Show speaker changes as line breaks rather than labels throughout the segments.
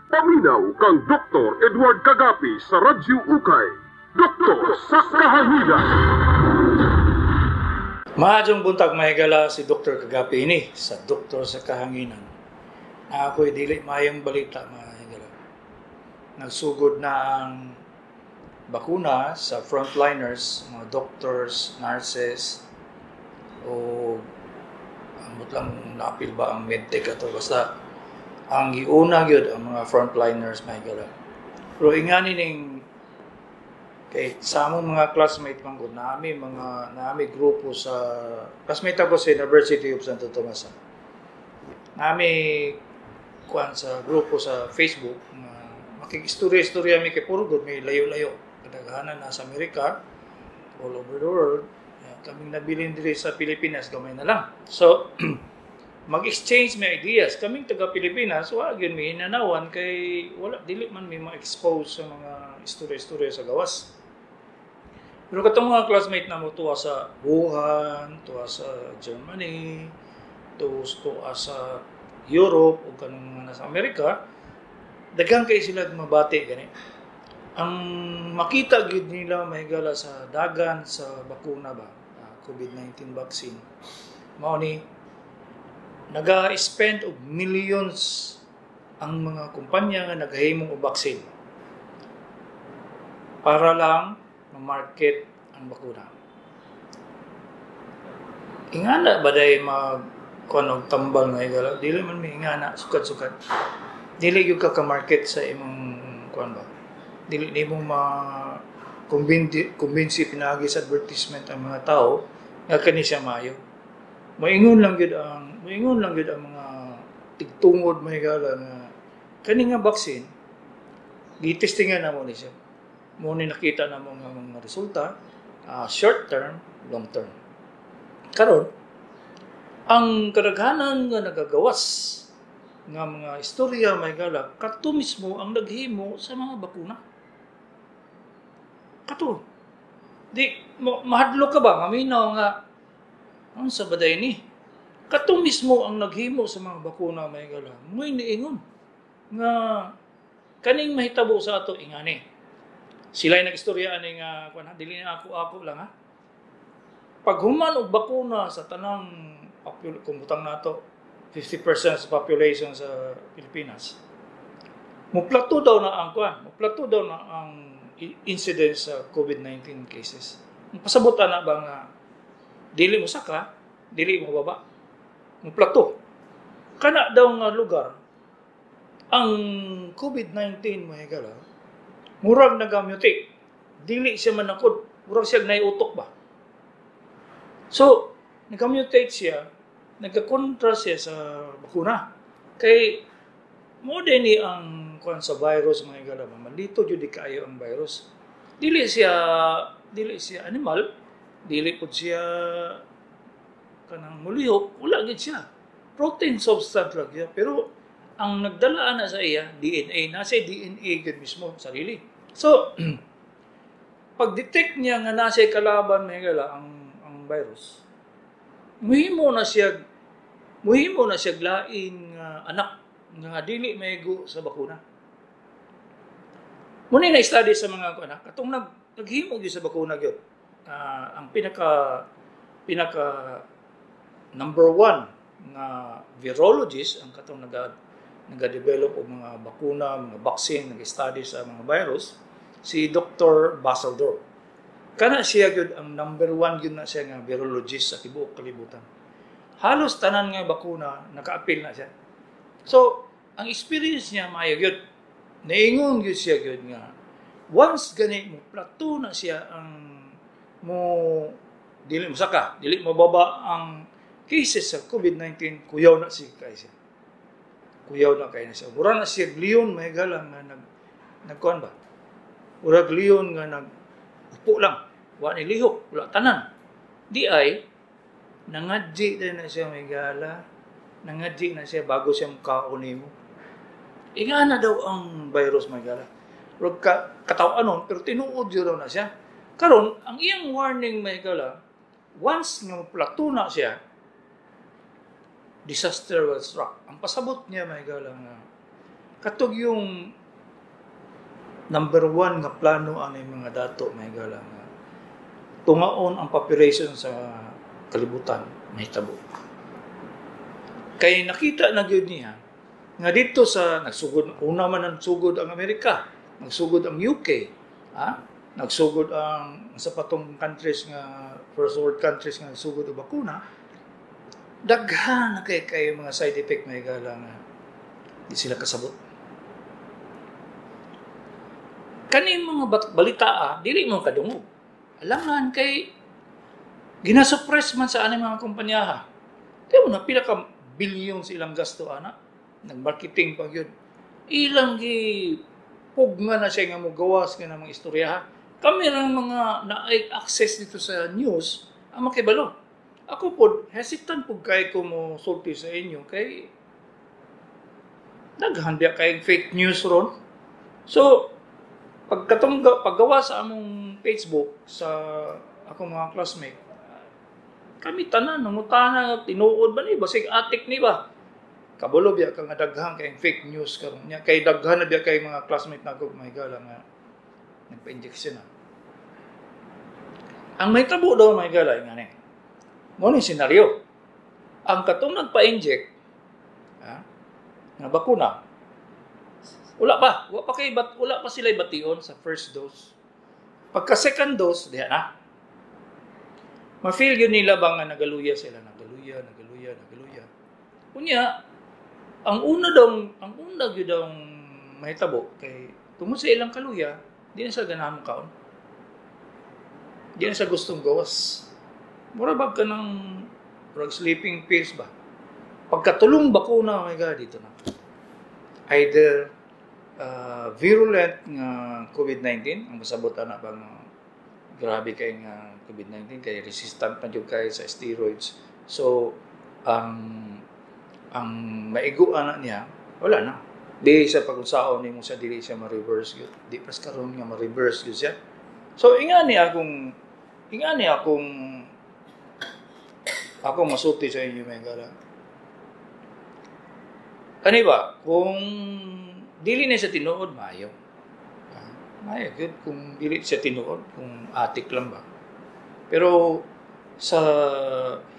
Paminaw kang Dr. Edward Kagapi sa Radyo Ukay. Doktor sa Kahanginan.
Maayong buntag, mga higala, si Dr. Kagapi ini sa Doktor sa Kahanginan. Na ako'y dili maayong balita, mga higala. Nagsugod na ang bakuna sa frontliners, mga doctors, nurses, o ambot lang naapil ba ang medtech ato, basta ang giuna gyud ang mga frontliners, mga higala. Pero ingani ning kay sa among mga classmate man gud, nami mga nami grupo sa classmate ako sa University of Santo Tomas. Nami kuan sa grupo sa Facebook nga makikistorya-istorya mi kay puro gud may layo-layo. Kadaghanan nasa Amerika, all over the world. Kaming nabilin diri sa Pilipinas gamay na lang. So mag-exchange may ideas. Kaming taga Pilipinas, wa gyud mi hinanawan kay wala, dili man mi ma-expose sa mga istorya-istorya sa gawas. Pero katong mga classmate namo tuwa sa Wuhan, tuwa sa Germany, tuwa sa Europe ug kanang mga nasa Amerika, daghan kay sila mabati gani. Ang makita gyud nila, mahigala, sa dagan sa bakuna ba, COVID-19 vaccine. Mao ni naga-spend og millions ang mga kumpanya nga nagahimong og vaccine para lang ma-market ang bakuna. Ingana ba day mag kuan og tambal nga higala? Dili man mi ingana sukad-sukad. Dili gyud ka ka-market sa imong kuan ba. Dili nimo ma kumbinsi pinaagi sa advertisement ang mga tao nga kani siya maayo. Moingon lang gyud ang mga tigtungod, mahigala, nga kani nga vaccine gitestingan namo ni siya. Mo ni nakita namo nga mga resulta, short term, long term. Karon, ang kadaghanan nga nagagawas nga mga istorya, mahigala, kato mismo ang naghimo sa mga bakuna. Kato. Di mo mahadlok ka ba maminaw nga ang sa baday ni? Kato mismo ang naghimo sa mga bakuna, mahigala. Mo'y niingon nga kaning mahitabo sa ato ingani. Sila nag-istorya ani nga kuan ha, dili na ako ako lang ha. Paghuman og bakuna sa tanang kung butang nato 50% sa population sa Pilipinas, muplato daw na ang kuan, muplato daw na ang incidence sa COVID-19 cases. Pasabot na ba nga dili mo saka, dili mo baba, muplato. Kana daw nga lugar ang COVID-19, mga higala, murag nagamutate. Dili siya manakod, murag siya naiutok ba. So, nagamutate siya, nagkakontra siya sa bakuna. Kay mo din ni ang kuan sa virus, mga higala, malito jud kaayo ang virus. Dili siya animal, dili pud siya kanang mulihok, wala gid siya. Protein substance lang siya, pero ang nagdala na sa iya DNA, nasa DNA gid mismo sarili. So pag-detect niya nga nasa kalaban, mga higala, ang virus, muhimo na siya lain nga anak nga dili maigo sa bakuna. Muna na study sa mga kuan katong naghimo gyud sa bakuna gyud. Ang pinaka pinaka number one nga virologist, ang katong naga-develop og mga bakuna, mga vaccine, nag-study sa mga virus, si Dr. Baseldorf. Kana siya gyud ang number one gyud na siya nga virologist sa tibuok kalibutan. Halos tanan nga bakuna naka-apil na siya. So, ang experience niya maayo gyud. Naingon gyud siya gyud nga once gani mo plato na siya ang mo dili mo saka, dili mo baba ang cases sa COVID-19, kuyaw na siya kay siya. Kuyaw na kay na siya. Mura na siya leon, may galang nga nagkuan ba? Murag leon nga nag upo lang. Wa ni lihok, wala tanan. Di ay nangadji din na siya, may gala. Nangadji na siya bago siya mukaon nimo. Ingana daw ang virus, may gala. Rog ka kataw-anon pero tinuod jud na siya. Karon ang iyang warning, may gala, once nga plato na siya, disaster will struck. Ang pasabot niya, may gala, nga Katog yung number one nga plano ani mga dato, mga higala, nga tungaon ang population sa kalibutan, mahitabo. Kay nakita na gyud niya nga dito sa nagsugod, una man ang sugod ang Amerika, nagsugod ang UK, ha? Nagsugod ang sa patong countries nga first world countries nga nagsugod og bakuna, daghan na kay mga side effect, mga higala, nga di sila kasabot. Kani mga balita, dili mo kadungog. Alangan kay ginasuppress man sa aning mga kumpanya ha. Di mo na pila ka bilyon sa ilang gasto ana, nagmarketing pa gyud. Ilang gi pugma na siya nga mogawas nga ng mga istorya ha. Kami lang mga naay access dito sa news ang makibalo. Ako pod hesitant pud kay ko mo sulti sa inyo kay daghan biya kay fake news ron. So pagkatungga paggawa sa among Facebook sa akong mga classmate, kami tanan nangutana tinuod ba ni basig atik ni ba? Kabalo biya ka nga daghan kay fake news karon nya kay daghan na biya kay mga classmate nako, mga higala, nga nagpa-injection na. Ang may tabo daw, mga higala, nga ni. Mo ni senaryo. Ang katong nagpa-inject nga bakuna, wala pa, wala pa kay bat, wala pa sila bation sa first dose. Pagka second dose, diha na. Ma-feel yun nila ba nga nagaluya sila, nagaluya, nagaluya, nagaluya. Unya, ang una gyud daw mahitabo kay tungod sa ilang kaluya, di na sa ganahan kaon. Di na sa gustong gawas. Mura ba ka ng murag sleeping pills ba? Pagkatulong bakuna, oh my God, dito na. Either virulent nga COVID-19, ang masabot na bang grabe kay nga COVID-19 kay resistant na jud kay sa steroids. So ang maigo ana niya wala na. Di sa pag-unsaon nimo sa dili siya ma-reverse gyud. Di pas karon nga ma-reverse gyud siya. So ingani akong ako masulti sa inyo, mga higala. Kani ba kung dili na sa tinuod, maayo. Maayo gyud kung dili siya tinuod, kung atik lang ba. Pero sa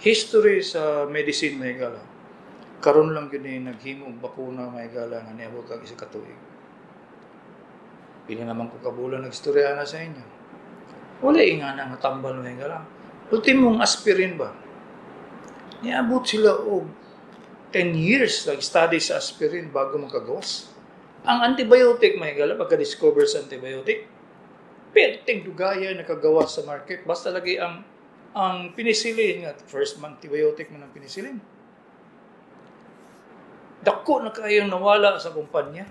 history sa medicine, mga higala, karon lang gyud ni naghimo og bakuna, mga higala, nga niabot ang isa ka tuig. Pila naman ko kabulan nagstorya na sa inyo. Wala ingana nga tambal, mga higala. Ultimong aspirin ba? Niabot sila og 10 years nag-study sa aspirin bago makagawas. Ang antibiotic, mga higala, pagka-discover sa antibiotic, perting dugaya nakagawas sa market. Basta lagi ang penicillin, nga first antibiotic man ang penicillin. Dako na kayong nawala sa kumpanya.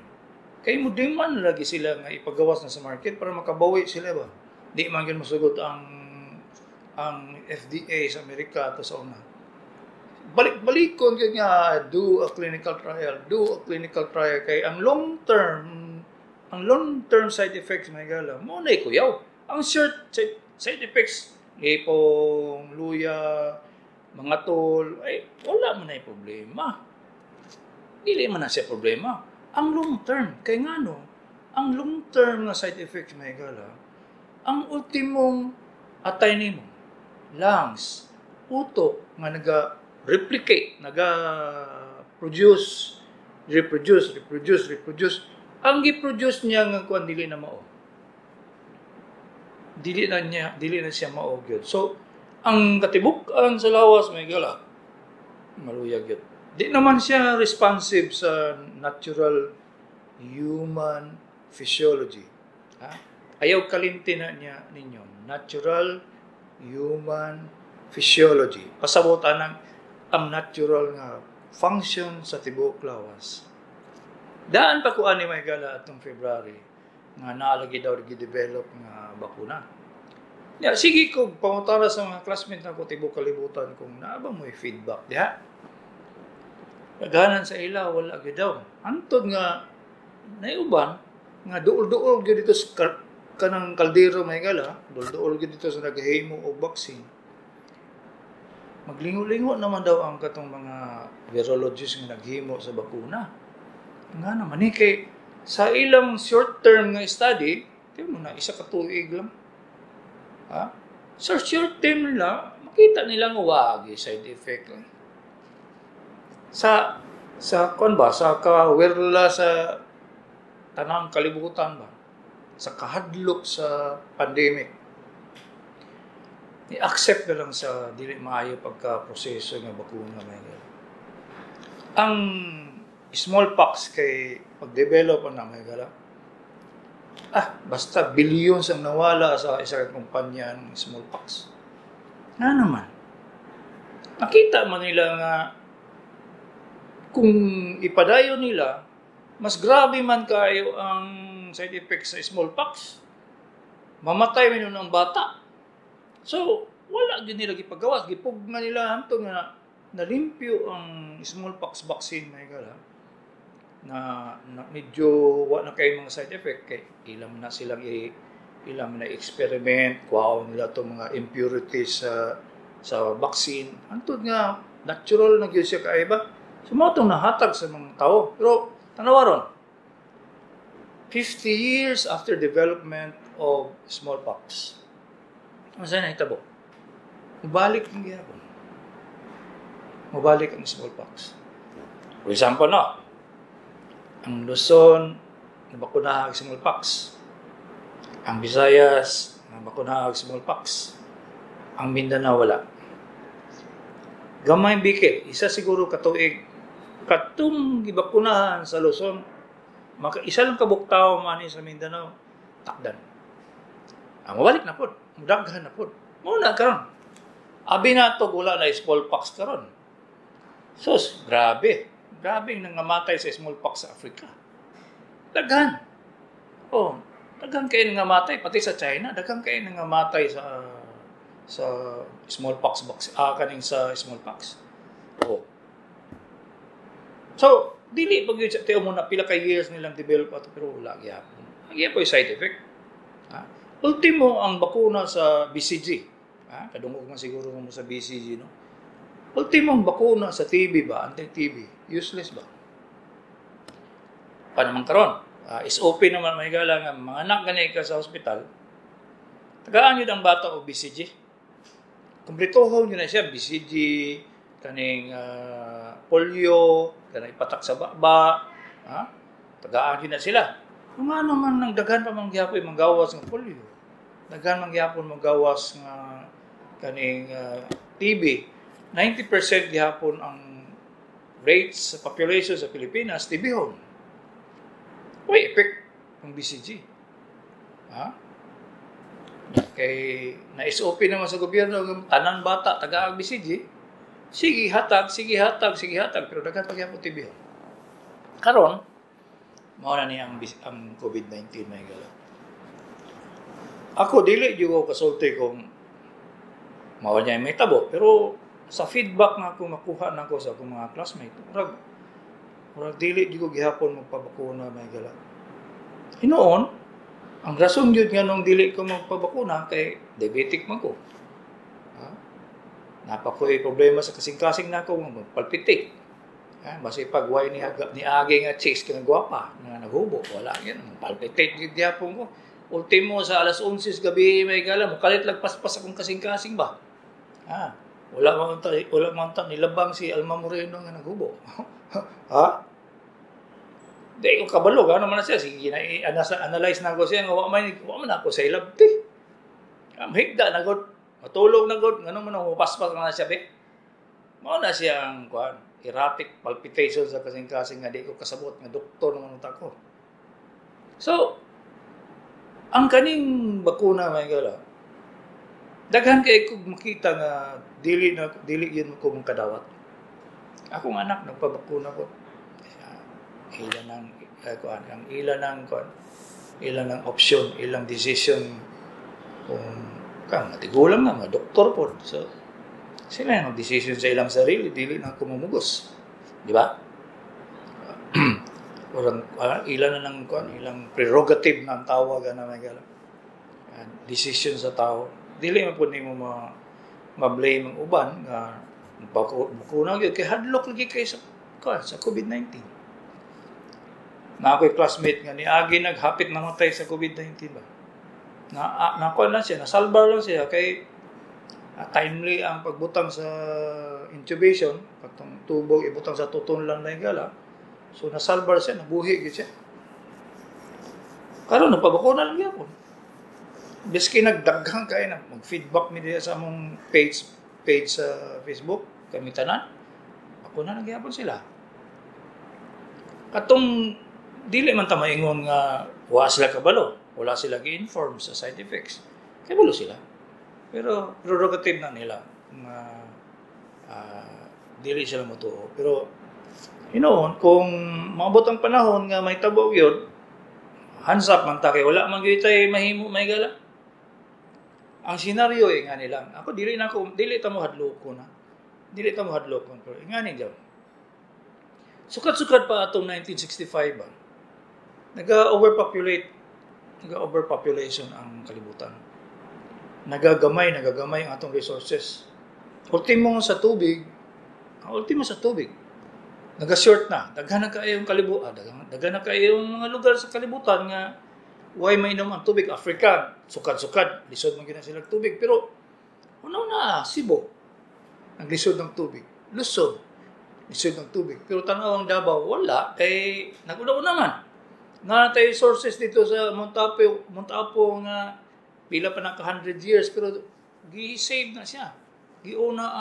Kay mo di man lagi sila nga ipagawas na sa market para makabawi sila ba. Di man gyud masugot ang FDA sa Amerika ato sa una. Balik-balikon gyud nga do a clinical trial, do a clinical trial kay ang long term side effects, mga higala, mo na kuyaw. Ang short side effects, lipong, luya, mga tol, ay wala man na problema. Dili man na siya problema. Ang long term, kay ngano, ang long term nga side effects, mga higala, ang ultimong atay nimo, lungs, utok nga naga-replicate, naga-produce, reproduce, reproduce, reproduce. Ang gi-produce niya nga kuan dili na mao. Dili na siya mao gyud. So, ang katibuk-an sa lawas, mga higala, maluya gyud. Di naman siya responsive sa natural human physiology. Ha? Ayaw kalimti na niya ninyo. Natural human physiology. Pasabot anang ang natural nga function sa tibuok lawas. Daan pa ko ani, mga higala, atong February nga naalagi daw gi-develop nga bakuna. Ya, sige ko pangutana sa mga classmate nako tibuok kalibutan kung naa ba mo feedback diha. Daghanan sa ila wala gyud daw. Hantod nga naiuban nga duol-duol gyud dito sa kanang kaldero, mga higala, duol-duol gyud dito sa naghimo og vaccine. Maglingo-lingo naman daw ang katong mga virologists nga naghimo sa bakuna. Nga naman eh, kay sa ilang short term nga study, tiyo mo na, isa ka tuig lang. Ha? Sa short term nila, makita nila nga wagi side effect lang. Sa kon ba, sa kawerla sa tanang kalibutan ba, sa kahadlok sa pandemic, i-accept na lang sa dili maayo pagka proseso nga bakuna, may gala. Ang smallpox kay pag-develop na, may gala. Ah, basta billions ang nawala sa isa ka kumpanya ng smallpox. Nga naman. Nakita man nila nga kung ipadayon nila, mas grabe man kayo ang side effects sa smallpox. Mamatay man yun ang bata. So, wala din nila gipagawas. Gipugma nila hantong nga nalimpyo ang smallpox vaccine, may gala. Na medyo wa na kay mga side effect kay ilam na silang ilam na experiment, kuhaon nila itong mga impurities sa vaccine. Hantod nga natural na gyud siya kay ba. So mao tong nahatag sa mga tao. Pero tanawa ron, 50 years after development of smallpox, ano na hitabo? Mubalik ang gihapon. Mubalik ang smallpox. For example, no, ang Luzon, nabakunahan ang smallpox. Ang Visayas, nabakunahan ang smallpox. Ang Mindanao, wala. Gamay bikil, isa siguro katuig, katong gibakunahan sa Luzon, maka isa lang kabuk tawo man sa Mindanao, takdan. Ang mabalik na pod, mudaghan na pod. Muna karon. Abi na to wala na smallpox karon. Sus, grabe. Grabe ang nangamatay sa smallpox sa Africa. Daghan. Oh, daghan kayo nangamatay pati sa China, daghan kayo nangamatay sa smallpox box, kaning sa smallpox. Oh. So, dili pag yun, tiyo mo na pila ka years nilang develop ato pero wala gyapon. Ang gyapon side effect. Ha? Ultimo ang bakuna sa BCG. Ha? Kadungog man siguro mo sa BCG, no? Ultimo ang bakuna sa TB ba, anti-TB, useless ba? Pa naman karon, is open naman may gala nga mga anak gani ka sa hospital. Tagaan yun ang bata og BCG. Kumpletohon yun na siya BCG, kaning polio, kanang ipatak sa baba, ha? Tagaan yun na sila. Kung ano man nang daghan pa man gyapon manggawas nga polio. Daghan man gyapon manggawas nga kaning TB. 90% gihapon ang rates sa population sa Pilipinas TB hon. Uy, effect ang BCG. Ha? Kay na-SOP naman sa gobyerno tanan bata taga ang BCG. Sige hatag, sige hatag, sige hatag pero daghan pa gyapon TB hon. Karon mao na niya ang COVID-19, may gala. Ako dili jud ko kasulti kung mao niya may tabo, pero sa feedback nga ako makuha nako sa akong mga classmate, murag dili jud ko gihapon magpabakuna, may gala. Hinuon, ang rason jud nga nung dili ko magpabakuna kay diabetic man ko. Ha? Napa ko'y problema sa kasing-kasing nako magpalpitate. Ha? Basi pag way ni agi nga chicks nga gwapa nga naghubo, wala yun, palpitate jud gihapon ko. Ultimo sa alas 11 sa gabi, may gala, mukalit lang paspas akong kasing-kasing ba. Ha? Wala man ta nilabang si Alma Moreno nga naghubo. Ha? Di ko kabalo, ano man na siya. Sige, analyze na ko siya nga wa man ako sa ilabti. Higda na gud, matulog na gud, ngano man ako paspas na siya be. Mao na siya ang kuan, erratic palpitation sa kasing-kasing nga di ko kasabot nga doktor naman ta ko. So, ang kaning bakuna, may gala, daghan kay kog makita nga dili yun ko makadawat. Akong anak nagpabakuna ko. Ilan ang kuan, ang ilan ang kuan, ilan ang option, ilang decision kung kang matigulang na, mga doktor po. So, sila ang decision sa ilang sarili, dili na ako mamugos. Di ba? Orang ilan na ng kuan, ilang prerogative na ang tawag na may gala. Decision sa tao. Dili man pud nimo ma-blame ang uban nga bakuna gyud kay hadlok lagi kay sa kuan sa COVID-19. Na ako'y classmate nga niagi naghapit namatay sa COVID-19 ba. Na nakuha lang siya, nasalbar lang siya kay timely ang pagbutang sa intubation, katong tubo ibutang sa tuton lang na higala. So nasalbar siya, nabuhi gyud siya. Karon nagpabakuna lang gyapon. Biski nagdaghang kay na mag-feedback mi diha sa among page page sa Facebook, kami tanan. Bakuna na gyapon sila. Katong dili man ta maingon nga wa sila kabalo, wala sila gi-inform sa side effects. Kay balo sila. Pero prerogative na nila nga dili sila motuo. Pero hinuon kung maabot ang panahon nga may tabo gyud, hands up man ta kay wala man gyud tay mahimo may gala. Ang senaryo eh nga nilang. Ako dili na ako dili ta mo hadloko na. Dili ta mo hadlokon pero nga ni gyud. Sukad-sukad pa atong 1965 ba. Naga-overpopulate, naga-overpopulation ang kalibutan. Nagagamay ang atong resources. Ultimo sa tubig, ang ultimo sa tubig. Naga-short na. Daghan na kaayo ang kalibutan, daghan na kaayo ang mga lugar sa kalibutan nga way mainom ang tubig. Africa, sukad-sukad, lisod man gyud na sila tubig. Pero una na, Cebu, naglisod ng tubig. Luzon, lisod ng tubig. Pero tan-aw ang Davao, wala. Kay nag-una-una man. Naa tay sources dito sa Montapo nga pila pa naka 100 years pero gi-save na siya. Giuna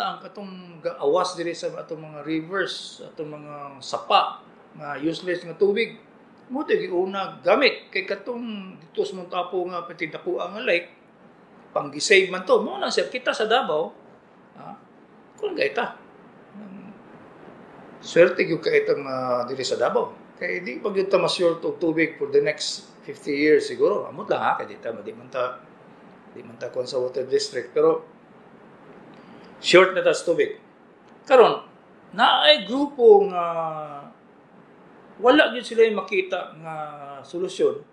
ang katong awas diri sa atong mga rivers, atong mga sapa nga useless nga tubig. Mo giuna gamit kay katong dito sa Montapo nga pati dako nga lake pang gi-save man to. Mo na siya kita sa Davao. Ha? Kung gaita. Swerte gyud kay itong diri sa Davao. Kay di pa gyud ta ma-short og tubig for the next 50 years siguro. Amot lang ha, kay di man ta kuan sa water district pero short na ta sa tubig. Karon naay grupo nga wala gyud sila makita nga solusyon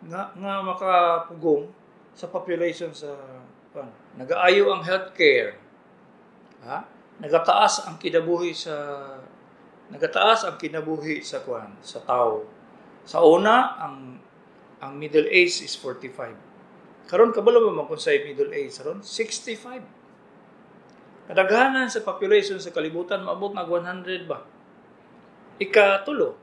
nga nga makapugong sa population sa kuan. Nagaayo ang healthcare. Ha? Nagataas ang kinabuhi sa kuan, sa tao. Sa una ang middle age is 45. Karon kabalo ba man kung sa middle age karon 65. Kadaghanan sa population sa kalibutan maabot nag 100 ba. Ikatulo,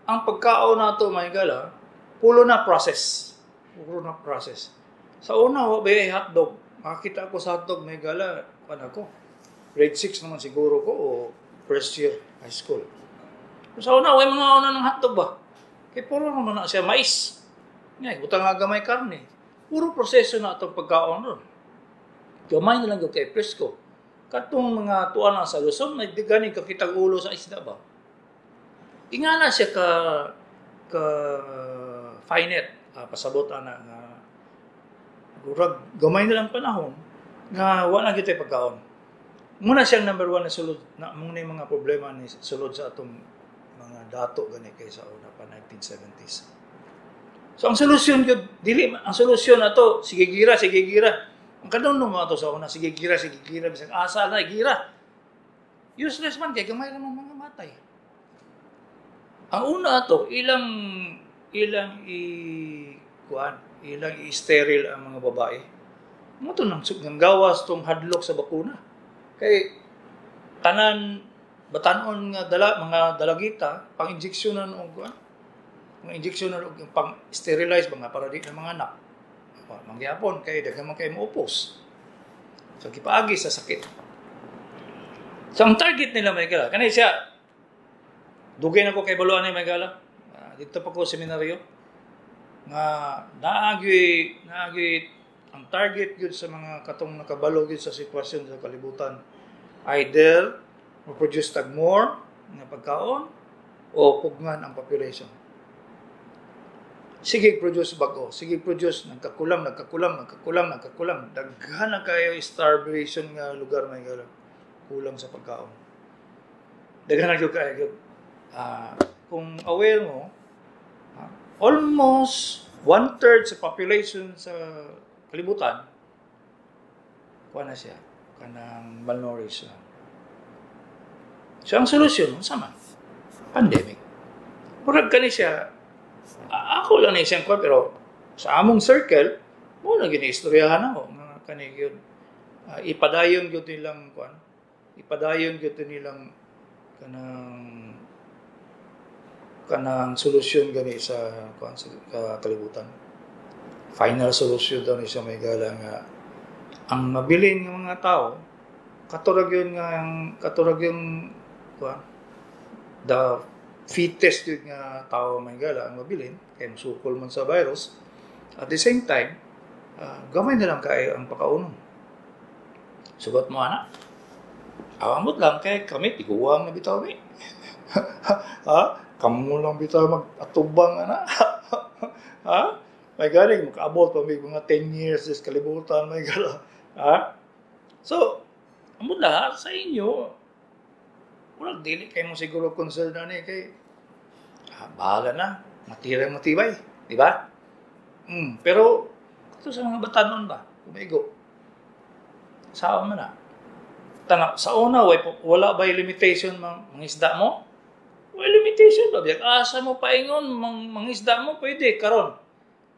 ang pagkaon nato mga higala, pulo na process. Puro na process. Sa una wa ba hotdog. Makakita ako sa hotdog mga higala, kuan ako. Grade 6 naman siguro ko o first year high school. Sa una, way mga una ng hotdog ba? Kay puro naman na siya mais. Ngay, butang nga gamay karne. Puro proseso na atong pagkaon ron. Gamay na lang gyud kay presko. Katong mga tuwa na sa Luzon, may di gani kakitag ulo sa isda ba? Ingana siya ka finite, pasabot ana nga gurag gamay na lang panahon nga wala gyud tay pagkaon. Muna siyang number one na sulod na muna yung mga problema ni sulod sa atong mga dato gani kay sa una pa 1970s. So ang solusyon gyud dili ang solusyon ato sige gira, sige gira. Ang kadungno mo ato sa una sige gira, sige gira bisag asa na gira. Useless man kay gamay ra man mga matay. Ang una ato ilang ilang i kuan, ilang i-sterile ang mga babae. Mo to nang nang gawas tong hadlok sa bakuna. Kay tanan batanon nga dala mga dalagita pang injeksyonan og kuan. Mga injeksyonan og pang sterilize ba nga para di na mga anak. Mangyapon kay daghan man kay moupos. So gipaagi sa sakit. So ang target nila may gala kanay siya dugay na ko kay baluan ni may gala. Dito pa ko seminaryo nga naagi ang target gyud sa mga katong nakabalo gyud sa sitwasyon sa kalibutan, either mo-produce tag more nga pagkaon o pugngan ang population. Sige produce bago, sige produce, nagkakulang, nagkakulang, nagkakulang, nagkakulang. Daghan na kayo starvation nga lugar may gala. Kulang sa pagkaon. Daghan na gyud kayo. Kung aware mo, almost 1/3 sa population sa kalibutan, kuha na siya, kanang malnourished. So ang solusyon, unsa man? Pandemic. Murag kani siya, ako lang ni siyang kuwan, pero sa among circle, mo na gini-istoryahan ako nga kani gyud ipadayon gyud nilang kuan, ipadayon gyud nilang kanang kanang solusyon gani sa kuan, sa kalibutan. Final solution daw ni siya, mga higala, nga ang mabilin nga mga tao katurag yung kuan, the fittest yun nga tao, mga higala, ang mabilin kay musukol man sa virus. At the same time, gamay na lang kaayo ang pakaunon. Sugot mo ana. Awamot lang kay kami tiguang na bitaw mi. Ha? Kamo lang bitaw mag-atubang ana. Ha? May galing makaabot pa may mga 10 years sa kalibutan, may gala. Ha? So, amot lahat sa inyo, wala dili kay mo siguro concern na ni kay bahala na, matira matibay, di ba? Pero ito sa mga batanon ba, kumigo. Sao man na. Tana, sa una, wala ba limitation mang mangisda mo? Way limitation ba? Biyak asa mo paingon, mangisda mo, pwede, karon.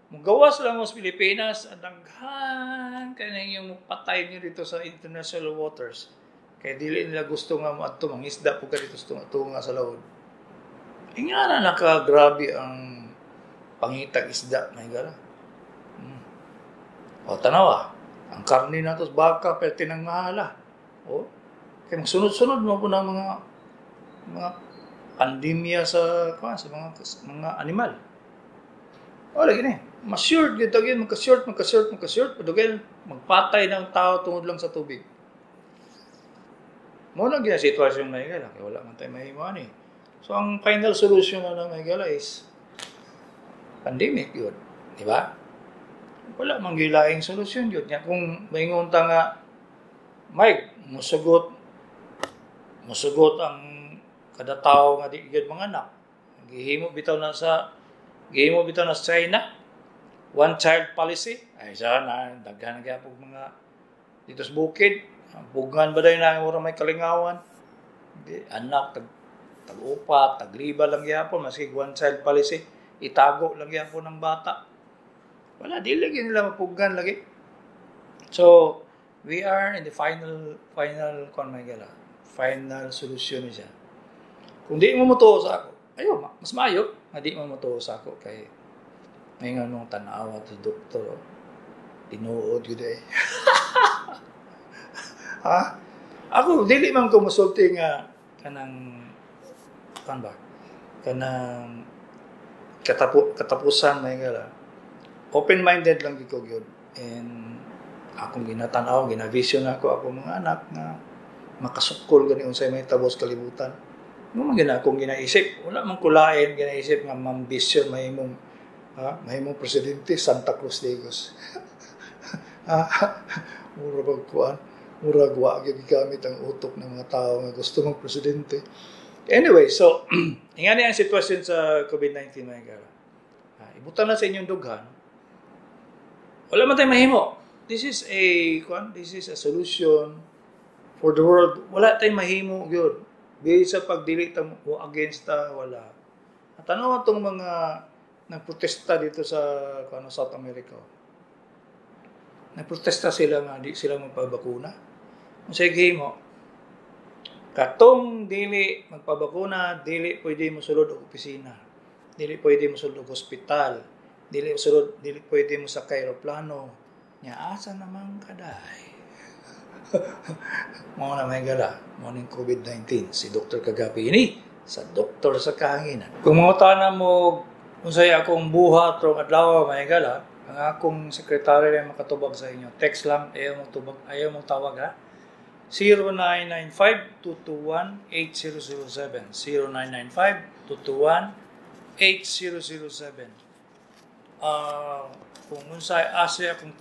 Mugawas lang mo sa Pilipinas, ang daghan kay yung patay niyo dito sa international waters. Kaya dili nila gusto nga moadto mangisda po ka dito sa tunga sa lawod. Inga na nakagrabe ang pangitag isda, may gala. O tanawa, ang karne nato sa baka perti nang mahala. O kay magsunod-sunod mo po na mga pandemya sa kuan, sa mga animal. O lagi ni, ma-short gyud gyud, magka-short, magka-short, magka-short, padugel magpatay ng tao tungod lang sa tubig. Mo na gyud sitwasyon na higala, kay wala man tay mahimo ani. So ang final solution na lang, higala, is pandemic yun, di ba? Wala man gilaing solusyon yun. Nya kung maingon ta nga Mike, musugot musugot ang kada tao nga di gyud mga anak. Gihimo bitaw na sa China one child policy. Ay sana daghan gyapon mga dito sa bukid. Bugan ba dayon na mura may kalingawan? Di, anak tag tag-upat, tagliba lang gyapon maski one child policy, itago lang gyapon ng bata. Wala, di lagi nila mapugan lagi. So, we are in the final, final, kung may gala, final solution siya. Kung di mo motuo sa ako, ayo, mas maayo nga di mo motuo sa ako kay ngayon nung tanawa sa doktor, tinuod gyud eh. Ha? Ako, dili man ko musulti nga kanang kan ba? Kanang katapusan, may gala. Open-minded lang gyud ko gyud. And akong ginatanaw, gina-vision ako ako mga anak nga makasukol gani unsay may tabos kalibutan. Mo man gina akong ginaisip. Wala man kulain ginaisip nga mambisyon mahimong, ha, mahimong presidente Santa Cruz Digos. Ha, mura bag kuan, murag wa gyud gigamit ang utok ng mga tao nga gusto mong presidente. Anyway, so ingani ang sitwasyon sa COVID-19, mga higala. Ibutan lang sa inyong dughan. Wala man tayong mahimo. This is a kuan, this is a solution for the world. Wala tayong mahimo gyud. Bisa pag dili ta mo against ta, wala. At ano atong mga nagprotesta dito sa kuan, South America? Nagprotesta sila nga di sila magpabakuna. Unsay gihimo? Katong dili magpabakuna, dili pwede mosulod og opisina. Dili pwede mosulod og ospital. Dili mosulod, dili pwede mo sakay eroplano. Nya asa naman kaday? Mao na, may gala, mao ning COVID-19. Si Dr. Kagapi ini sa Doktor sa Kahanginan. Kung mangutana mo unsay akong buhat rong adlaw, may gala, ang akong sekretary ay makatubag sa inyo. Text lang, ayaw mong tubag, ayaw mong tawag ha. 0995-221-8007. 0995-221-8007. Kung unsay asa akong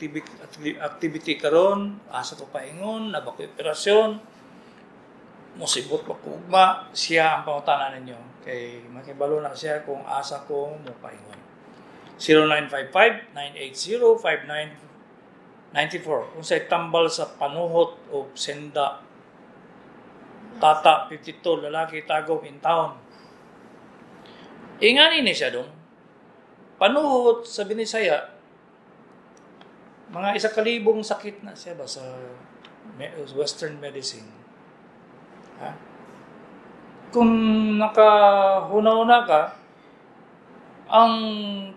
activity karon, asa ko paingon, naa ba koy operasyon, mosibot pa ko ugma, siya ang pangutana ninyo. Kay makibalo na siya kung asa ko mo paingon. 0955-980-5994. Unsay tambal sa panuhot o senda? Tata, 52, lalaki, Tagum in town. Ingani ni siya dong. Panuhot sa Binisaya, mga 1,000 sakit na siya ba sa Western medicine. Ha? Kung nakahuna-huna ka, ang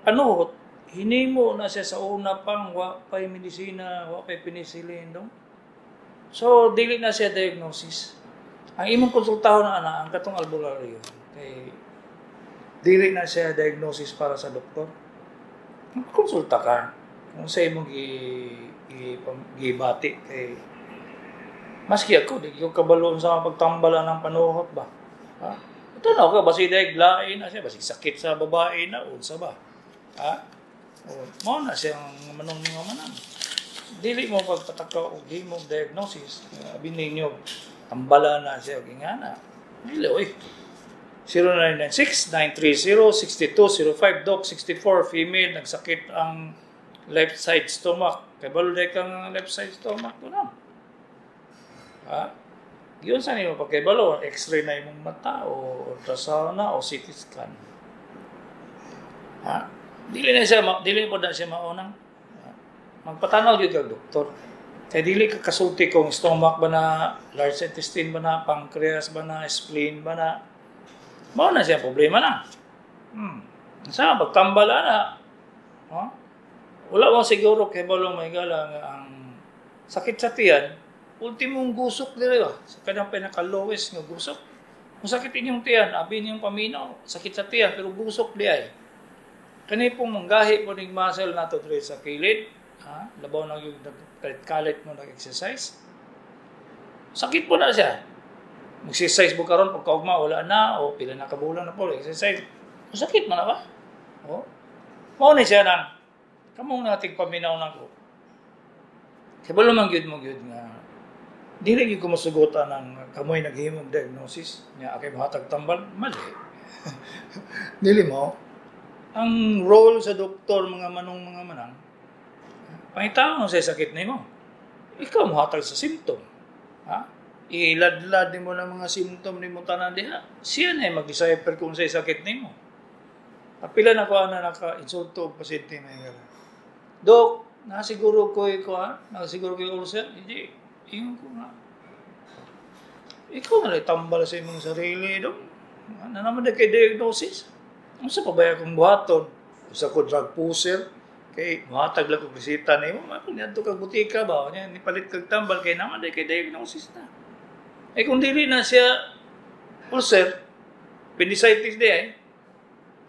panuhot, hinimo na siya sa una pang wa pa'y medisina, wa pa'y penicillin dong. So, dili na siya diagnosis. Ang imong konsultahon na ana, ang katong albularyo. Kay dili na siya diagnosis para sa doktor. Konsulta ka kung sa imong gibati kay maski ako di ko kabalo sa pagtambala ng panuhot ba. Ha? Ito na ako basi daig lain na siya, basi sakit sa babae na unsa ba. Ha? O, mao na siyang manong mga manang. Dili mo pagpataka og himong diagnosis, abi ninyo tambala na siya og ingana. Dili oy. 0996-930-6205. Doc, 64, female, nagsakit ang left side stomach. Kay balo day kang left side stomach to na. Ha? Yun sa nimo pagkabalo, x-ray na imong mata o ultrasound na o CT scan. Ha? Dili na siya, dili po na siya maunang. Magpatanaw gyud kag doktor. Kay dili ka kasulti kung stomach ba na, large intestine ba na, pancreas ba na, spleen ba na. Mao na siya problema na. Sa pagtambala na. Ha? Wala mo siguro kay balong may gala nga ang sakit sa tiyan, ultimong gusok dire ba? Sa kanang pinaka-lowest nga gusok. Kung sakit inyong tiyan, abi ninyong paminaw, sakit sa tiyan pero gusok di ay. Kani pong manggahi po ning muscle nato diri sa kilid, ha? Labaw na yung nagkalit-kalit mo nag-exercise. Sakit po na siya. Mag-exercise mo karon pagkaugma wala na o pila na ka bulan na po exercise. Sakit man na ba? O? Mao ni siya nang kamong nating paminaw nako. Kay balo man gyud mo gyud nga dili gyud ko masugotan ang kamoy naghimog diagnosis nya akay mohatag tambal, mali. Dili mo ang role sa doktor, mga manong mga manang, pangitaon sa sakit nimo. Ikaw mohatag sa symptom. Ha? Iladlad nimo ng mga symptom nimo tanan diha. Siya na mag-decipher kung sa sakit nimo. Kapila na ko ana naka-insulto og pasyente may nga. Dok, nasiguro ko iko ha? Nasiguro ko yung ulcer? Hindi. Ingon ko nga. Ikaw na tambal sa imong sarili, dok. Ano naman na kay diagnosis? Unsa pa ba akong buhaton? Usa ko drug pusher. Kay muhatag lang kog reseta nimo, niadto kag butika ba? Nya nipalit kag tambal kay naman day kay diagnosis na. Eh kung dili na siya ulcer, appendicitis di ay.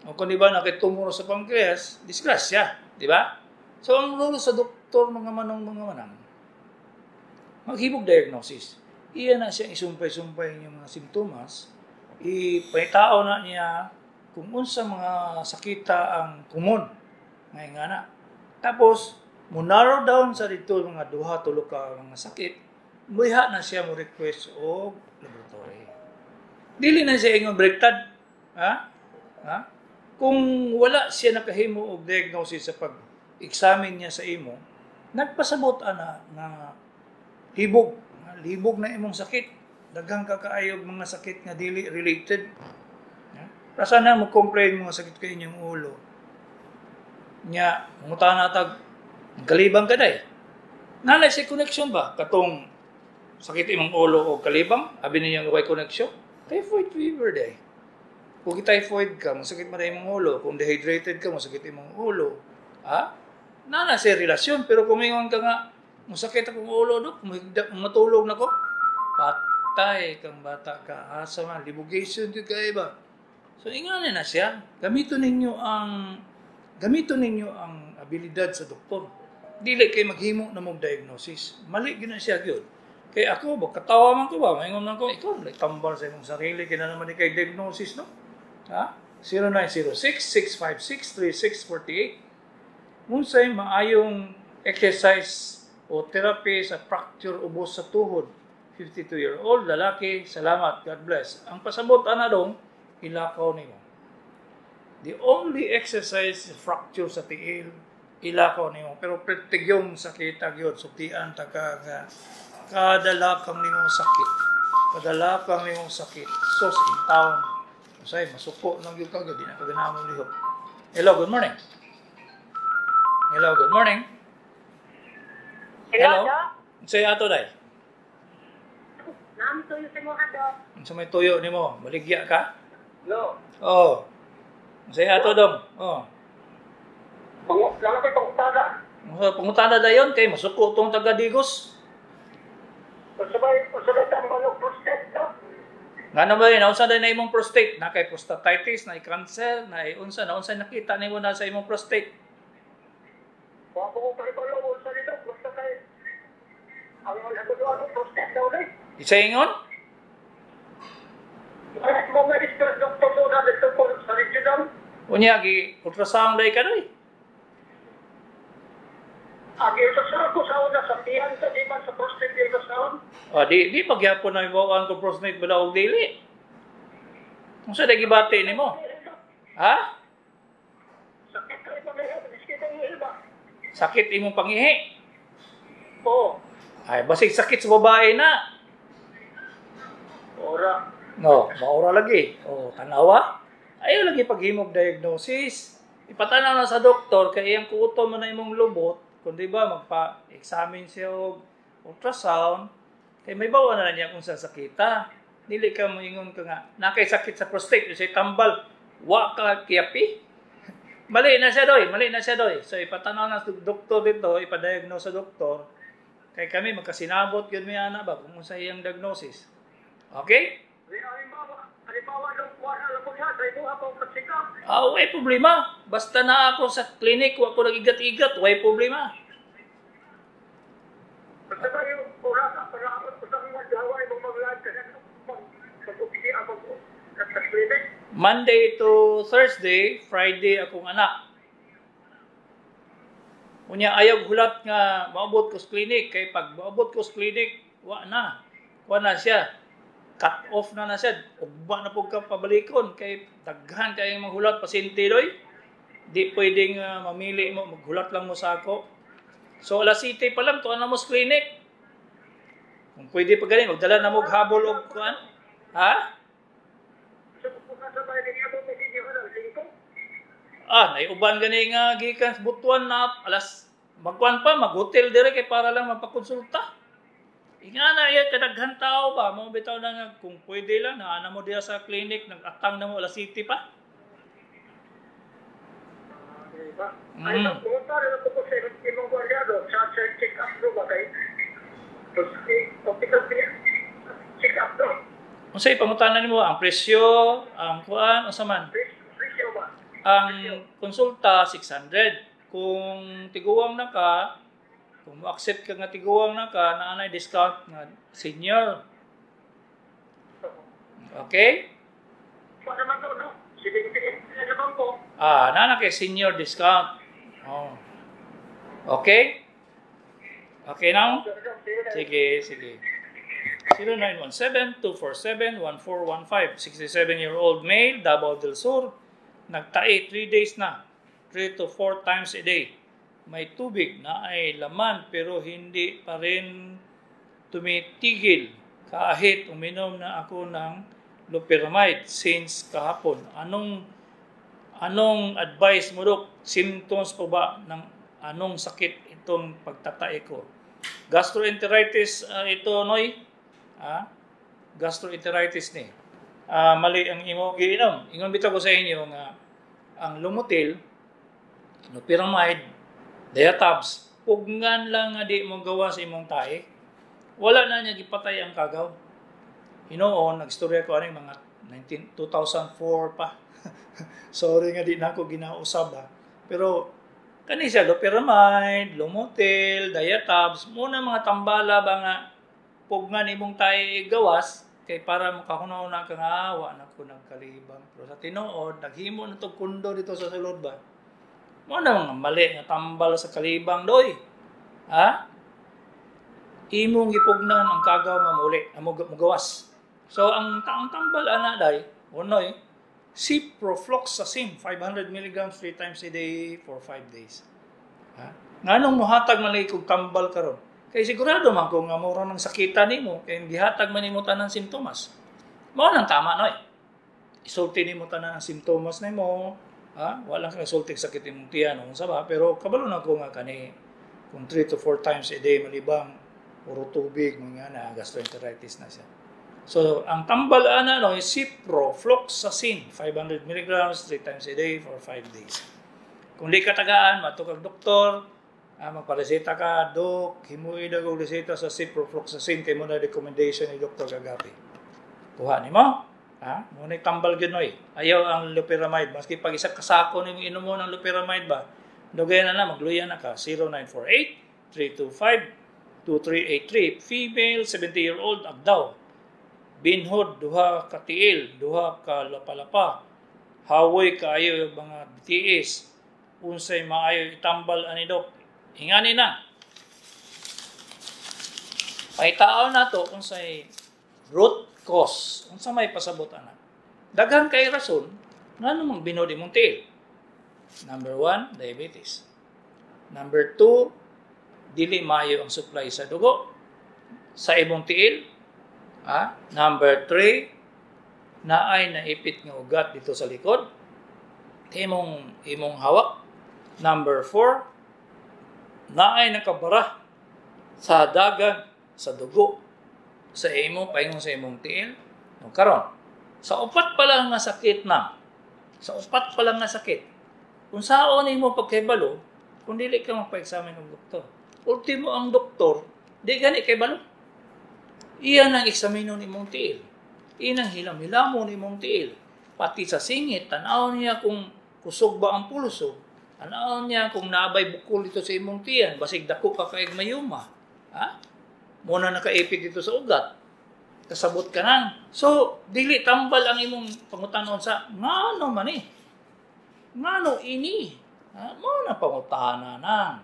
O kung di ba nakitumor sa pancreas, disgrasya, di ba? So ang role sa doktor, mga manong mga manang, maghibog diagnosis. Iya na siya isumpay-sumpay yung mga simptomas, ipahitao na niya kung unsa mga sakita ang common ngay nga na. Tapos, mo narrow down sa dito mga duha tulo ka mga sakit, muiha na siya mo request og laboratory. Dili na siya ingon baliktad. Ha? Ha? Kung wala siya nakahimo og diagnosis sa pag-examine niya sa imo, nagpasabot ana nga libog, libog na imong sakit. Daghang kakaayog mga sakit nga dili related. Rasa na mo complain mga sakit kay inyong ulo. Nya, mangutana tag kalibang ka day. Nanay si connection ba katong sakit imong ulo o kalibang? Abi ninyo way connection? Typhoid fever day. Kung typhoid ka, masakit man imong ulo. Kung dehydrated ka, masakit imong ulo. Ha? Nana si relasyon, pero kung ingon ka nga, masakit akong ulo, dok, matulog na ko. Patay kang bata ka. Asa man, libugation gyud kay ba? So ingani na siya. Gamiton ninyo ang abilidad sa doktor. Dili kay maghimo na mong diagnosis. Mali gyud na siya gyud. Kay ako, ba, katawa man ko ba? Maingon man ko, ikaw, like, tambal sa imong sarili, kaya naman kay diagnosis, no? Ha? 0906-656-3648. Unsay maayong exercise o therapy sa fracture ubos sa tuhod? 52-year-old, lalaki, salamat, God bless. Ang pasabot ana dong, ilakaw nimo. The only exercise fracture sa tiil, ilakaw nimo. Pero pertigyong sakita gyud, suktian ta ka nga kada lakang nimo sakit. Kada lakang nimo sakit. Sos in town. Usay, masuko lang gyud ka, di na ka ganahan mo lihok. Hello, good morning. Hello, good morning.
Hello, Dok.
Unsay ato, day?
Naam, tuyo sa mga, Dok.
Unsa may tuyo nimo? Baligya ka?
No.
Oh. Unsay ato, dong? Oh.
Lalo kay pangutana.
Unsa pangutana dayon kay masuko tong taga Digos?
Usabay tambal og prostate, no?
Ngano ba yun? Naunsa day na imong prostate? Na kay prostatitis, na cancer, na unsa, na unsa nakita nimo na sa imong prostate?
Wa ko kahibalo unsa nito, basta kay ang ang prostate daw ni.
Isa ingon?
Ay, mo nga stress, doktor, do na dito ko sa regional.
Unya gi ultrasound day ka doy.
Agi sa ko sa una sa tiyan sa di man sa prostate di ultrasound.
O di di pagyapon na imong kung prostate bala og dili. Unsa day gibati nimo? Ha?
Sakit kay pangihi, biski kay iba.
Sakit imong pangihi.
Oo.
Ay, basig sakit sa babae na.
Ora.
No, maura lagi. O, tanawa. Ayaw lagi paghimog diagnosis. Ipatanaw na sa doktor kay iyang kuto man na imong lubot, kung di ba magpa-examine siya og ultrasound, kay may bawa na niya kung sa sakita. Dili ka moingon ka nga nakay sakit sa prostate, say tambal, wa ka kiyapi. Mali na siya doy, mali na siya doy. So ipatanaw na sa doktor dito, ipadiagnose sa doktor. Kay kami magkasinabot gyud mi ana ba kung unsa iyang diagnosis. Okay?
Halimbawa, dok, wala lang ko siya sa imo ako check-up.
Ah, way problema. Basta na ako sa clinic, wa ko nag-igat-igat, way problema.
Basta kayo, ora ka, para ako sa mga gawa imong mag-live kasi mag-upisi ako sa clinic.
Monday to Thursday, Friday akong anak. Unya ayaw hulat nga maabot ko sa clinic kay pag maabot ko sa clinic, wa na. Wa na siya. Cut off na na siya. Ugba na pud ka pabalikon kay daghan kay maghulat pasyente doy. Di pwedeng mamili mo, maghulat lang mo sa ako. So alas 7 pa lang tuan na mo sa clinic. Kung pwede pa gani magdala na mo og habol og kuan. Ha?
So, kung sa bahay niya mo, medyo na lingko.
Ah, naiuban gani nga gikan sa Butuan na alas magkuan pa, maghotel dire kay para lang mapakonsulta. Inga na iya kadaghan tao ba mo bitaw na nga kung pwede lang naa na mo diya sa clinic, nag-atang na mo alas 7 pa.
Diba? Ay, pumunta rin ako po sa imong gwardiya do, sa check up do ba kay? Optical check up do.
Unsay pangutana nimo ang presyo, ang kuan, unsa man?
Presyo ba?
Ang konsulta 600. Kung tiguang na ka, kung mo-accept ka nga tiguang na ka, naa nay discount nga senior. Okay?
Pa naman to, no? 78 na naman ko.
Ah, naa na kay senior discount. Oh. Okay? Okay now? Sige, sige. 0917-247-1415. 67-year-old male, Davao del Sur. Nagtae 3 days na. 3 to 4 times a day. May tubig na ay laman pero hindi pa rin tumitigil kahit uminom na ako ng loperamide since kahapon. Anong advice mo, Dok? Symptoms po ba ng anong sakit itong pagtatae ko? Gastroenteritis ito, Noy. Ah, gastroenteritis ni. Mali ang imo giinom. Ingon bitaw ko sa inyo nga ang Lomotil, loperamide, Diatabs, pugnan lang nga di mo gawa sa imong tae. Wala na niya gipatay ang kagaw. Hinoon, nagstorya ko ani mga 2004 pa. Sorry nga di na ako ginausab ha. Pero kani siya loperamide, Lomotil, Diatabs, muna mga tambala ba nga pugnan imong tae gawas kay para makahunaw na ka nga wa na ko nagkalibang. Pero sa tinuod, naghimo na tog kundo dito sa sulod ba. Mo na mga mali nga tambal sa kalibang doy. Ha? Imong gipugnan ang kagaw mamuli, ang mugawas. So ang taong tambal ana day, unoy, ciprofloxacin 500 milligrams 3 times a day for 5 days. Ha? Nganong mohatag man lagi kog tambal karon? Kay sigurado man ko nga mura ng sakita nimo kay gihatag man nimo tanan simptomas. Mao nang tama noy. Isulti nimo tanan ang simptomas nimo, ha? Wala kang isulti sakit imong tiyan unsa ba, pero kabalo na ko nga kani kung 3 to 4 times a day malibang puro tubig mga na gastroenteritis na siya. So, ang tambal ana no is ciprofloxacin 500 milligrams 3 times a day for 5 days. Kung di ka tagaan, mato kag doktor, magpareseta ka, "Dok, himuin na kong reseta sa ciprofloxacin kay mo na recommendation ni Dr. Kagapi." Kuha nimo? Ha? Mo na tambal gyud noy. Ayaw ang loperamide. Maski pag isa kasako nimo inom mo ng loperamide ba, dugay na na, magluya na ka. 0948 325 2383. Female, 70-year-old, agdaw. Binhod, duha ka tiil, duha ka lapalapa. Hawoy kaayo yung mga BTS. Unsay maayo itambal ani, Dok? Ingani na. Pahitaon nato unsay root cause. Unsa may pasabot ana? Daghan kay rason ngano mang binhod imong tiil. Number 1, diabetes. Number 2, dili maayo ang supply sa dugo sa imong tiil. Ha? Number 3, naay naipit nga ugat dito sa likod. Imong hawak. Number 4, naay nakabara sa dagan sa dugo sa imo paingon sa imong tiil. No, karon, sa upat pa lang nga sakit na, sa upat pa lang nga sakit, kung saon nimo pagkahibalo, kung dili ka magpa-examine ng doktor. Ultimo ang doktor, di gani kay balo. Iyan ang eksaminon imong tiil. Iyan ang hilam-hilamon imong tiil. Pati sa singit, tanaw niya kung kusog ba ang pulso. Tanaw niya kung naabay bukol dito sa imong tiyan, basig dako ka kaig mayuma. Ha? Muna nakaipit dito sa ugat. Kasabot ka nang. So, dili tambal ang imong pangutanon sa ngano man eh. Ngano ini? Ha? Mo na pangutana nang.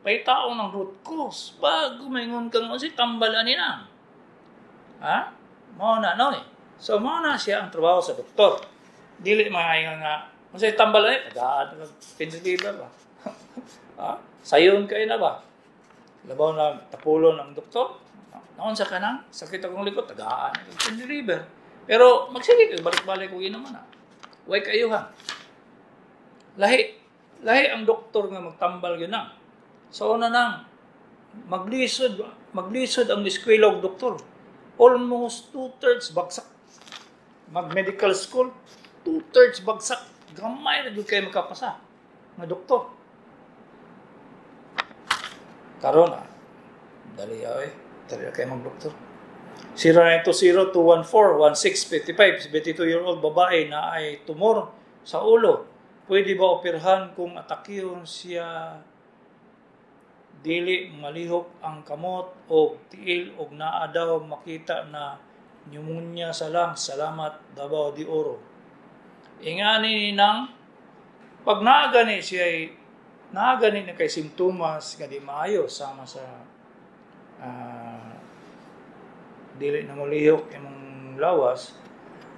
Pahitaon ng root cause bago maingon kang si tambal ani na. Ha? Mao na no eh. So mao na siya ang trabaho sa doktor. Dili maayo nga unsay tambal ani, tagaan kag pain reliever ba? Ha? Sayon kay na ba? Labaw na tapulon ang doktor. Naon sa kanang sakit akong likod, tagaan kag pain reliever. Pero magsige kag balik-balik og inom na. Way kayo ha. Lahi lahi ang doktor nga magtambal gyud na. Sa una nang maglisod maglisod ang eskwela og doktor. Almost 2/3 bagsak. Mag-medical school, 2/3 bagsak. Gamay na gyud kayo makapasa nga doktor. Karon ah, dali ay, dali kayo mag-doktor. 0920-214-1655, 72-year-old babae na ay tumor sa ulo. Pwede ba operahan kung atakihon siya, dili malihok ang kamot o tiil og naa daw makita na pneumonia sa lungs? Salamat, Davao de Oro. Ingani nang pag naagani siya ay naagani na kay simptomas nga di maayo sama sa dili na molihok imong lawas,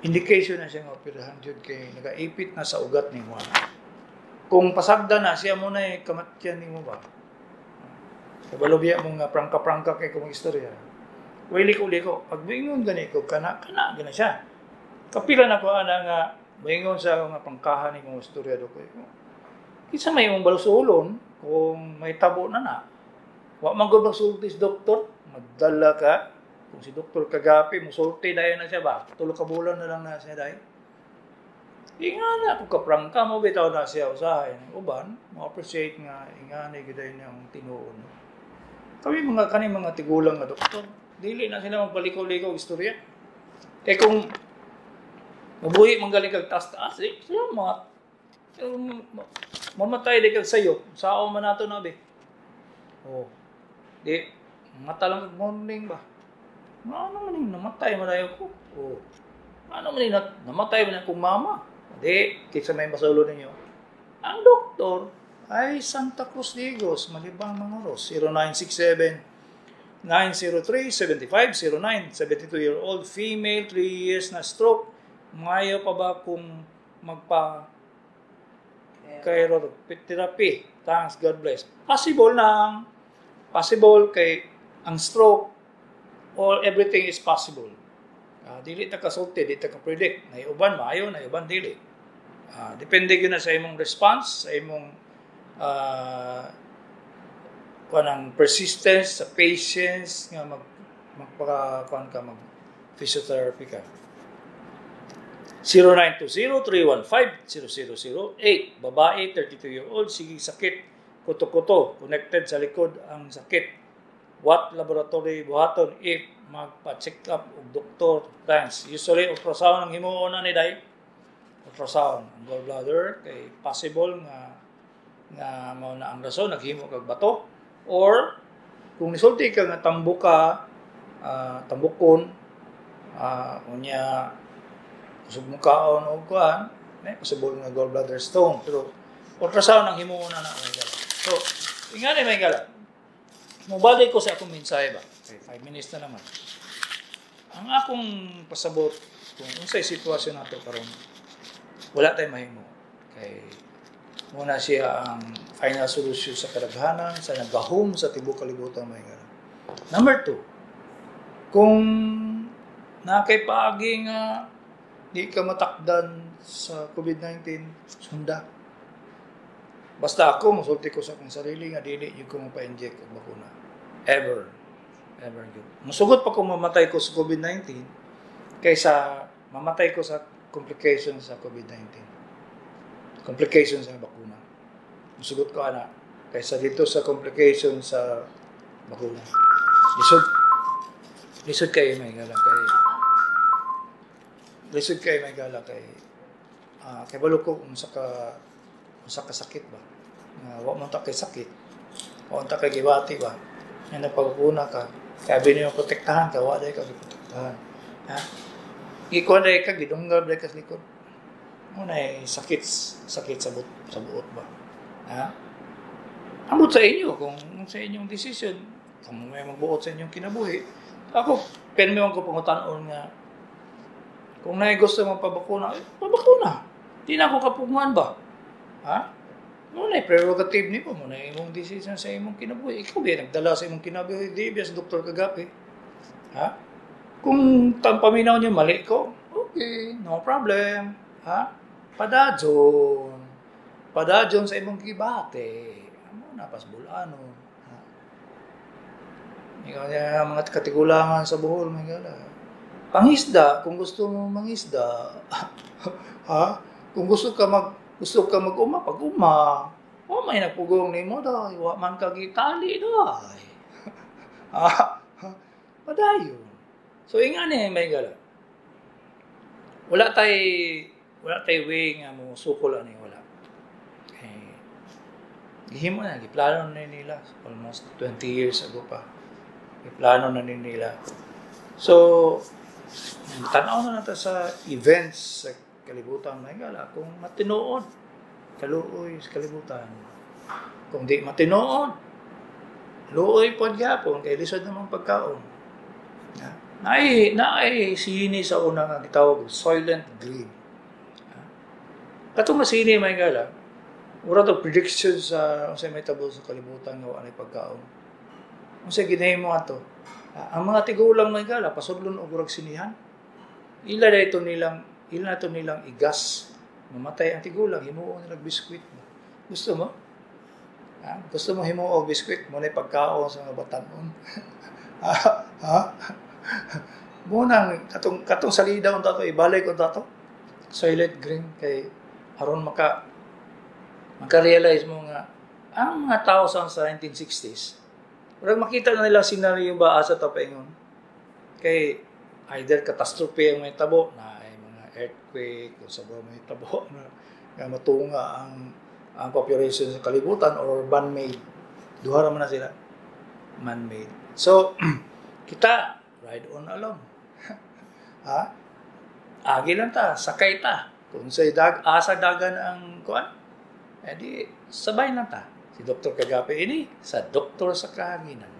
indication na siya nga operahan jud kay nagaipit na sa ugat nimo. Kung pasagda na siya mo na kamatyan nimo ba. Kabalo biya mo nga prangka-prangka kay kung istorya. Way liko-liko. Pag moingon gani ko, kana, kana, gana siya. Kapila na ko ana nga, moingon sa nga prangkahan ni kong istorya do ko. Kinsa may imong balusulon kung may tabo na na. Wa man gud magsulti si doktor, magdala ka. Kung si Doktor Kagapi, musulti dayon na siya ba? 3 ka bulan na lang na siya dayon. Inga na, kung kaprangka mo, bitaw na siya usahay. Uban, mo-appreciate nga, ingani gyud niyang tinuod. Kami mga kani mga tigulang nga doktor, dili na sila magpaliko-liko og istorya. Kay kung mabuhi man galing kag taas-taas, eh, sila mga mamatay di kag sayo, sao man nato na be. Oh. Di mata lang kag morning ba. Ano man yung namatay man ayo ko? Oh. Ano man yung namatay man akong mama? Di, kinsa may masulo ninyo. Ang doktor ay Santa Cruz Digos, Malibang Mangoros, 0967 903 7509. 72-year-old female, 3 years na stroke. Maayo pa ba kung magpa therapy? Thanks, God bless. Possible nang possible kay ang stroke, all everything is possible. Dili ta kasulti, di ta ka-predict. Nay uban maayo, nay uban dili. Depende gyud na sa imong response, sa imong kuan, persistence, sa patience nga magpaka kuan ka, mag physiotherapy ka. 0920-315-0008. Babae, 32-year-old, sige sakit, kuto-kuto, connected sa likod ang sakit. What laboratory buhaton if magpa-check up og doktor? Thanks. Usually, ultrasound ang himuon na ni day. Ultrasound ang gallbladder kay possible nga nga mao na ang rason naghimo kag bato, or kung nisulti ka nga tambo ka, tambukon, unya kusog mo kaon og kuan, may possible nga gallbladder stone, pero ultrasound ang himuon na na, may gala. So, ingani, may gala. Mobalik ko sa akong mensahe ba? Okay, 5 minutes na naman. Ang akong pasabot kung unsay sitwasyon nato karon, wala tay mahimo. Kay muna siya ang final solution sa kadaghanan, sa nagahom sa tibuok kalibutan, may gala. Number 2, kung naa kay paagi nga di ka matakdan sa COVID-19, sunda. Basta ako, musulti ko sa akong sarili nga dili gyud ko mapa-inject og bakuna. Ever. Ever gyud. Musugot pa ko mamatay ko sa COVID-19 kaysa mamatay ko sa complications sa COVID-19. Complications sa bakuna. Musugot ko ana kaysa dito sa complications sa bakuna. Lisod. Lisod kayo, may gala, kay lisod kayo, may gala, kay kay balo ko unsa ka sakit ba. Nga wa man ta kay sakit. Wa ta kay gibati ba. Nga nagpabakuna ka, kay abi niyo protektahan ka, wa day ka giprotektahan. Ha? Gikuan day ka, gidunggal day ka sa likod. Mo na sakit, sakit sa buot ba. Ha? Ambot sa inyo kung sa inyong decision, kung may magbuot sa inyong kinabuhi. Ako, penmi man ko pangutan-on nga kung naay gusto magpabakuna, eh, pabakuna. Di na ako kapugngan ba? Ha? Mo na prerogative nimo, mo na imong decision sa imong kinabuhi. Ikaw ba nagdala sa imong kinabuhi? Di ba si Dr. Kagapi? Ha? Kung paminaw niyo mali ko, okay, no problem. Ha? Padadyon. Padadyon sa imong gibate. Amo na pasbulano. Ha? Ikaw niya mga katigulangan sa Bohol, may gala. Pangisda, kung gusto mo mangisda, ha? Kung gusto ka mag-uma, pag-uma. O may nagpugong nimo daw, wa man ka gitali daw. Ha? Padayon. So ingani, may gala. Wala tay way nga mo sukol ani, wala. Eh, gihimo na, giplano na nila almost 20 years ago pa. Giplano na ni nila. So, tanaw na nato sa events sa kalibutan, may gala, kung matinuod kaluoy sa kalibutan. Kung di matinuod, luoy pod gyapon kay lisod namang pagkaon. Ha? Naay sini sa una nga gitawag Soylent Green. Ha? Katong nga sini, may gala, mura to prediction sa unsay may tabo sa kalibutan nga wa nay pagkaon. Unsay ginahimo ato? Ang mga tigulang, may gala, pasudlon og murag sinihan. Ila na to nilang igas. Mamatay ang tigulang, himuon nila biskwit. Gusto mo? Ha? Gusto mo himuon og biskwit? Mo na pagkaon sa mga batanon. Ha? Ha? Mo nang katong katong salida unta to, ibalik unta to. Soylent Green, kay aron maka-realize mo nga ang mga tao sa 1960s, murag makita na nila senaryo ba asa ta paingon. Kay either catastrophe ang may tabo na ay mga earthquake o sa ba may tabo na nga matunga ang population sa kalibutan, or man-made. Duha ra man na sila. Man-made. So, kita, ride on along. Ha? Agi lang ta, sakay ta. Kung sa asa dagan ang kuan, edi sabay lang ta. Si Dr. Kagapi ini sa Doktor sa Kahanginan.